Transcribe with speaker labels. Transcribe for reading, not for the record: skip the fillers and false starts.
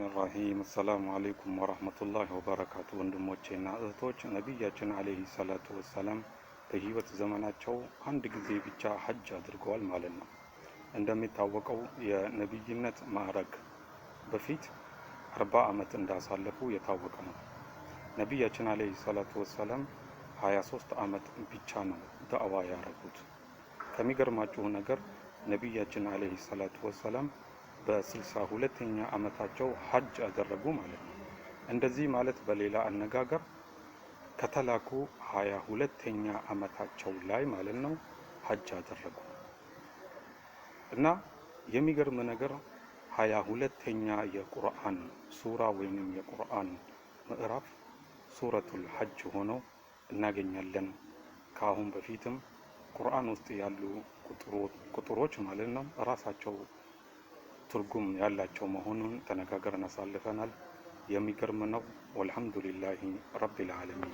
Speaker 1: الرحيم السلام عليكم ورحمة الله وبركاته። ወንድሞቼና እህቶች፣ ነቢያችን عليه الصلاة والسلام በህይወት ዘመናቸው አንድ ጊዜ ብቻ ሐጅ አድርገዋል ማለት ነው። እንደሚታወቀው የነቢይነት ማዕረግ በፊት 40 ዓመት እንዳሳለፉ የታወቀ ነው። ነቢያችን عليه الصلاة والسلام 23 ዓመት ብቻ ነው ዳዕዋ ያረጉት። ከሚገርማችሁ ነገር ነቢያችን عليه الصلاة والسلام በ62ኛ ዓመታቸው ሐጅ አደረጉ ማለት ነው። እንደዚህ ማለት በሌላ አነጋገር ከተላኩ 22ኛ ዓመታቸው ላይ ማለት ነው ሐጅ አደረጉ። እና የሚገርም ነገር 22ኛ የቁርአን ሱራ ወይንም የቁርአን ምዕራፍ ሱረቱል ሐጅ ሆኖ እናገኛለን። ከአሁን በፊትም ቁርአን ውስጥ ያሉ ቁጥሮች ማለት ነው ራሳቸው ትርጉም ያላቸው መሆኑን ተነጋግረን አሳልፈናል። የሚገርም ነው። والحمد لله رب العالمين።